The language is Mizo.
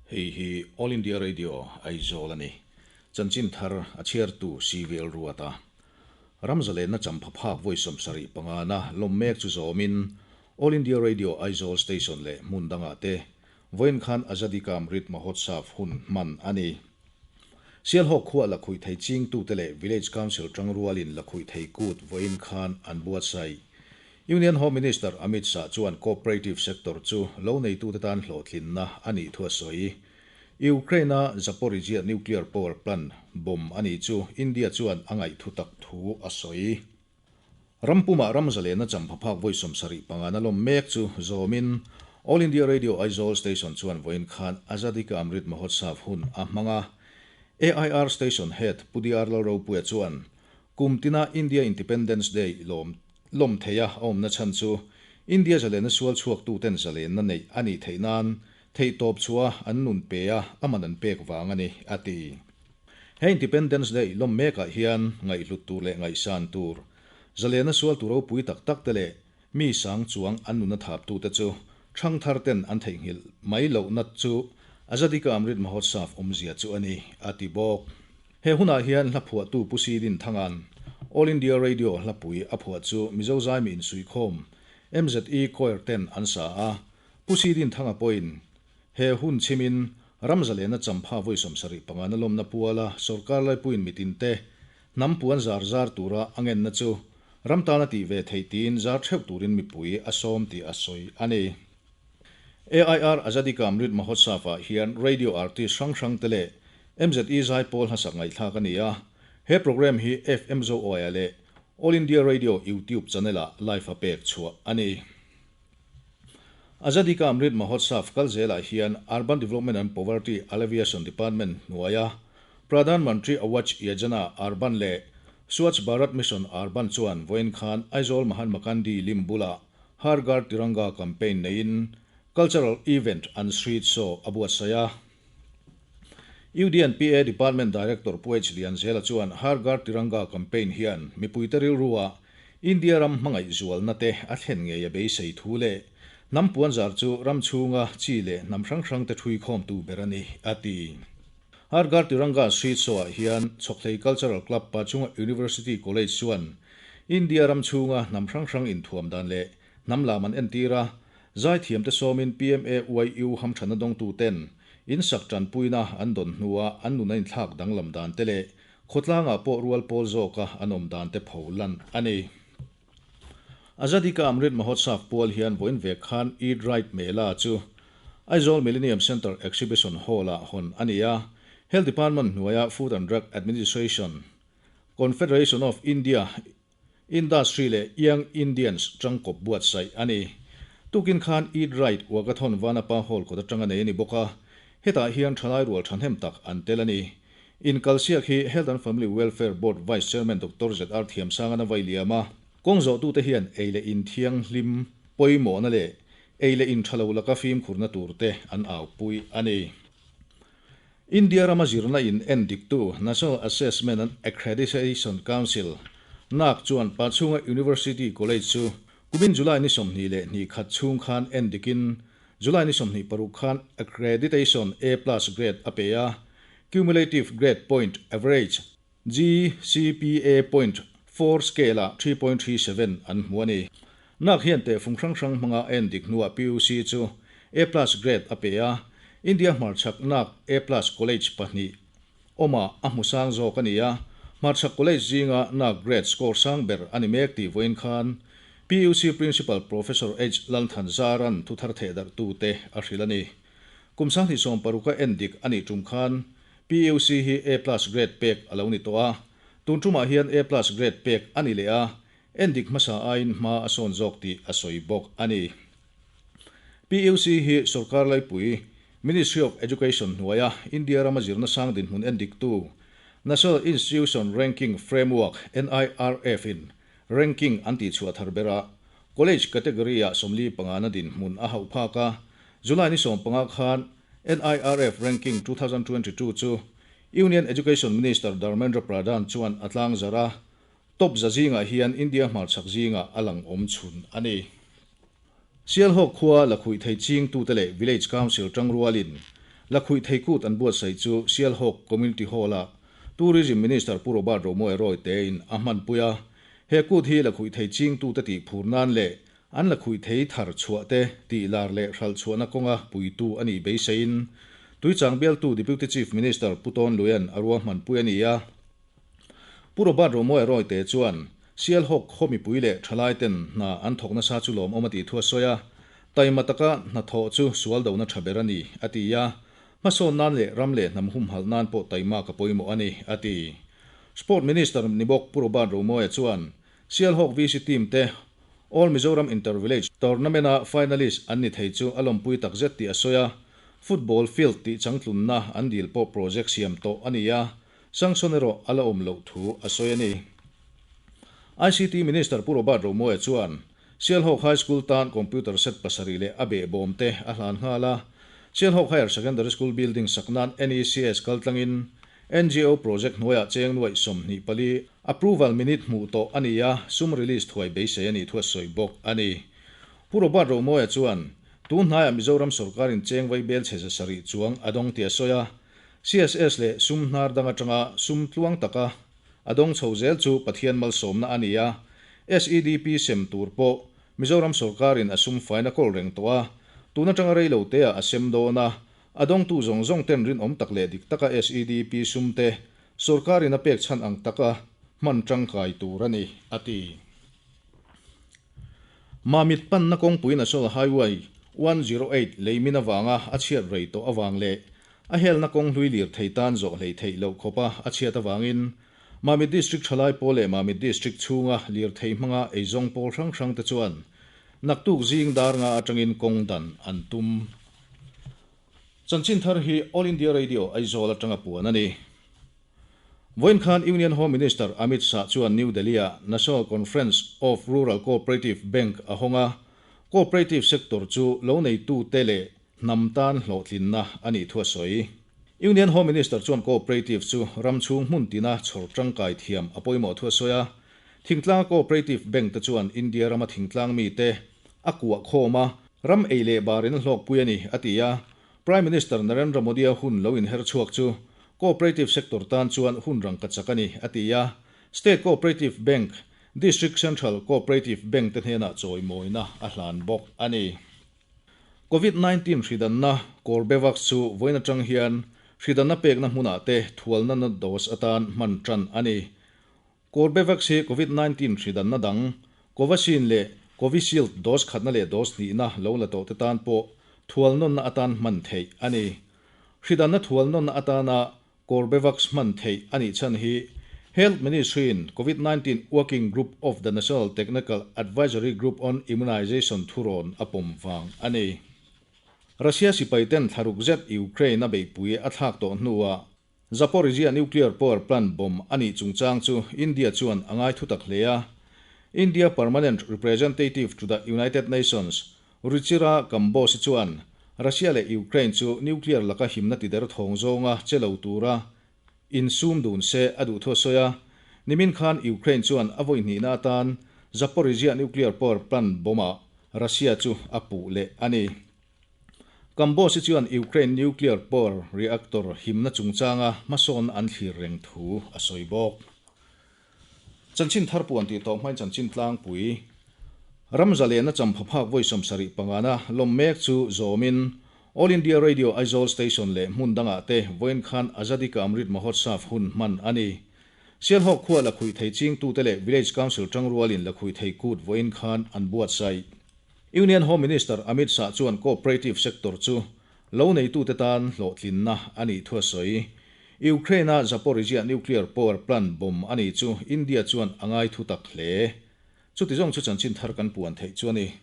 Hei hi All India Radio Aizawl a ni. Chanchin thar a chhiartu CVL Ruata. Ram zalenna champha phak vawi 75 na lawm mek chu zawmin All India Radio Aizawl Station leh hmun dangah te vawiin khan Azadi Ka Amrit Mahotsav hun hman a ni. Sialhawk khuah lakhuih thei chingtute leh Village Council tangrualin lakhuih thei kut vawiin khan an buatsaih. Union Home Minister Amit Shah chuan cooperative sector chu lo neitute tan hlawhtlinna a nih thu a sawi. Ukraine-a Zaporizhzhia nuclear power plant bomb a nih chu India chuan a ngaihthu tak thu a sawi. Ram pumah ram zalenna champha phak vawi 75 na lawm mek chu zawmin All India Radio Aizawl Station chuan vawiin khan Azadi Ka Amrit Mahotsav hun a hmang a. AIR Station Head Pu DR Lalropuia chuan kum tina India Independence Day lawm lawm thei a awmna chhan chu India zalenna sual chhuaktuten zalenna neih a nih theih nan theihtawp chhuah an nun pe a, a man an pek vang a ni, a ti. He Independence Day lawm mekah hian ngaihhlut tur leh ngaihsan tur, zalenna sual tur ropui tak tak te leh mi sang chuang an nuna thaptute chu thangthar ten an theihnghilh mai lohna chu Azadi Ka Amrit Mahotsav awmzia chu a ni, a ti bawk. He hunah hian hla phuahtu Pu Sidin Thanga'n All India Radio hlapui a phuah chu Mizo zaimi insuihkhawm MZE Choir ten an sa a, Pu Sidin Thanga pawhin he hun chhimin ram zalenna champha vawi 75 na lawmna puala sawrkar laipuiin mitinte hnam puan zar zar tura a ngenna chu ram tana tih ve theih tiin zar theuh turin mipui a sawm tih a sawi a ni. AIR Azadi Ka Amrit Mahotsav-ah hian radio artist hrang hrang te leh MZE zai pawl hnasak ngaihthlak a ni a. He programme hi FM Zo Oia leh All India Radio YouTube channel-ah live a pek chhuah a ni. Azadi Ka Amrit Mahotsav kal zelah hian Urban Development and Poverty Alleviation Department hnuaia Pradhan Mantri Awas Yojana Urban leh Swachh Bharat Mission Urban chuan vawiin khan Aizawl Mahatma Gandhi lim bulah Har Ghar Tiranga campaign neiin cultural event an street show a buatsaih a. UDNPA Department Director Pu H Lianzela chuan Har Ghar Tiranga campaign hian mipuite rilrua India ram hmangaih zualna te a thlen ngei a beisei thu leh hnam puanzar chu ram chhunga chi leh hnam hrang hrang te ṭhuikhawmtu ber a ni, a ti. Har Ghar Tiranga street show-ah hian Chhawkhlei Cultural Club Pachunga University College chuan India ram chhunga hnam hrang hrang inthuam dan leh hnam lam an entir a, zaithiamte sawmin PMAYU hamṭhatna dawngtuten insak ṭanpuina an dawn hnua an nun a inthlak danglam dan te leh khawtlangah pawh rual pawl zawka an awm dan te pho lan a ni. Azadi Ka Amrit Mahotsav pual hian vawiin vek khan Eat Right Mela chu Aizawl Millennium Centre Exhibition Hall-ah hawn a ni a, Health Department hnuaia Food and Drug Administration, Confederation of India Industry leh Young Indians tangkawp buatsaih a ni. Tukin khan Eat Right Walkathon Vanapa Hall kawt atanga nei a ni bawk a, hetah hian thalai rual thahnem tak an tel a ni. Inkalsiak hi Health and Family Welfare Board Vice Chairman Doctor ZR Thiamsangan a vai liam a, kawng zawhtute hian ei leh in thianghlim pawimawhna leh ei leh in tha lo laka fimkhurna turte an aupui a ni. India rama zirna in en diktu National Assessment and Accreditation Council, NAAC, chuan Pachhunga University College chu kumin July ni 22 khat chhung khan en dikin July ni 26 khan accreditation A plus grade a pe a, cumulative grade point average, GCPA, point four scale-ah 3.37 an hmu a ni. NAAC hian tehfung hrang hrang hmanga en dik hnuah PUC chu A plus grade a pe a, India hmarchhak NAAC A plus college pahnih awmah a hmu sang zawk a ni a, hmarchhak college zinga NAAC grade score sang ber a ni mek tih vawiin khan PUC Principal Professor H Lalthanzaran thuthar thehdarhtute a hrilh a ni. Kum 2016 a en dik a nih tum khan PUC hi A plus grade pek a lo ni tawh a, tun tumah hian A plus grade pek a ni leh a, en dik hmasa aiin hma a sawn zawk tih a sawi bawk a ni. PUC hi sawrkar laipui Ministry of Education hnuaia India rama zirna sang dinhmun en diktu National Institution Ranking Framework, NIRF, in ranking an tihchhuah thar ber a, college category-ah 45 na dinhmun a hauh phak a, July ni 15 khan NIRF ranking 2022 chu Union Education Minister Dharmendra Pradhan chuan a tlangzar a, top za zingah hian India hmarchhak zingah a lang awm chhun a ni. Sialhawk khua lakhuih thei chingtute leh Village Council tangrualin Lakhuihthei Kut an buatsaih chu Sialhawk Community Hall-ah Tourism Minister Pu Robert Romawia Royte-in a hmanpui a. He kut hi lakhuihthei chingtute tihphur nan leh an lakhuihthei thar chhuahte tihlar leh hralh chhuahna kawnga puitu a nih beiseiin Tuichang bialtu Deputy Chief Minister Pu Tawnluia'n a ruahmanpui a ni a. Pu Robert Romawia Royte chuan Sialhawk khaw mipui leh thalaiten hna an thawk nasa chu lawmawm a tih thu a sawi a, taima taka hnathawh chu sual dona tha ber a ni, a ti a. Hmasawn nan leh ram leh hnam humhalh nan pawh taimak a pawimawh a ni, a ti. Sport Minister ni bawk Pu Robert Romawia chuan Sialhawk VC team te All Mizoram Inter Village Tournament-a finalist an ni thei chu a lawmpui takzet tih a sawi a, football field tih changtlunna an dil pawh project siam tawh a ni a, sanction erawh a la awm loh thu a sawi a ni. ICT Minister Pu Robert Romawia chuan Sialhawk High School tan computer set pasarih leh a behbawm te a hlan nghal a, Sialhawk Higher Secondary School building sak nan NECS kaltlangin NGO project hnuaiah cheng nuaih 24 approval minute hmuh tawh a ni a, sum release thuai beisei a nih thu a sawi bawk a ni. Pu Robert Romawia chuan, tun hnaiah Mizoram sorkarin cheng vai bel chhe 700 chuang a dawng tih a sawi a, CSS leh sum hnar dang atanga sum tluang taka a dawng chho zel chu Pathian malsawmna a ni a, SEDP sem tur pawh Mizoram sorkarin a sum faina kawl reng tawh a, tun atanga rei lo te ah a sem dawn a, a dawngtu zawng zawng ten rinawm tak leh dik taka SEDP sum te sorkarin a pek chhan ang taka hman tangkai tur a ni, a ti. Mamit panna kawngpui National Highway 108 leimin avanga a chhiat rei tawh avang leh a helna kawng hlui lir thei tan zawh hlei theih loh khawpa a chhiat avangin Mamit District thalai pawl leh Mamit District chhunga lir thei hmanga eizawng pawl hrang hrang te chuan naktuk zing dar nga atangin kawng dan an tum. Chanchin thar hi All India Radio Aizawl atanga puan a ni. Vawiin khan Union Home Minister Amit Shah chuan New Delhi-ah National Conference of Rural Cooperative Bank a hawng a, cooperative sector chu lo neitute leh hnam tan hlawhtlinna a nih thu a sawi. Union Home Minister chuan cooperative chu ram chhung hmun tina chhawr tangkai thiam a pawimawh thu a sawi a, thingtlanga cooperative bank te chuan India rama thingtlang mite a kuah khawm a, ram ei leh barin a hlawkpui a ni, a ti a. Prime Minister Narendra Modi-a hun lo inher chhuak chu cooperative sector tan chuan hun rangka chak a ni, a ti a. State Cooperative Bank, District Central Cooperative Bank te hnenah chawimawina a hlan bawk a ni. Covid 19 hridanna Corbevax chu vawiin atang hian hridanna pekna hmunah te thualna na dose atan hman tan a ni. Corbevax hi Covid 19 hridanna dang Covaxin leh Covishield dose khatna leh dose hnihna lo la tawh te tan pawh thualnawnna atan hman theih a ni. Hridanna thualnawnna atana Corbevax hman theih a nih chhan hi Health Ministry-in Covid 19 Working Group of the National Technical Advisory Group on Immunization thurawn a pawm vang a ni. Russia sipaiten thlaruk zet Ukraine a beihpui a thlak tawh hnuah Zaporizhzhia nuclear power plant bomb a nih chungchang chu India chuan a ngai thutak hle a. India Permanent Representative to the United Nations, Ruchira Kamboj chuan Russia leh Ukraine chu nuclear laka himna tider thawng zawnga che lo tura insum dun se a duh thu a sawi a. Nimin khan Ukraine chuan a vawi hnihna atan Zaporizhzhia nuclear power plant bomb-ah Russia chu a puh leh a ni. Kamboj chuan Ukraine nuclear power reactor himna chungchanga hmasawnna an thlir reng thu a sawi bawk. Chanchin thar puan tih tawh hmain chanchin tlangpui ram zalena champhaphak vawi 75 na lawm mek chu zawmin All India Radio Aizawl Station leh hmun dangah te vawiin khan Azadi Ka Amrit Mahotsav hun hman a ni. Sialhawk khua Lakhuihthei chingtute leh Village Council tangrualin Lakhuihthei kut vawiin khan an buatsaih. Union Home Minister Amit Shah chuan cooperative sector chu lo neitute tan hlawhtlinna a nih thu a sawi. Ukraine-a Zaporizhzhia nuclear power plant bomb a nih chu India chuan a ngai thu tak hle. Chuti zawng chu chanchin thar kan puan theih chu a ni.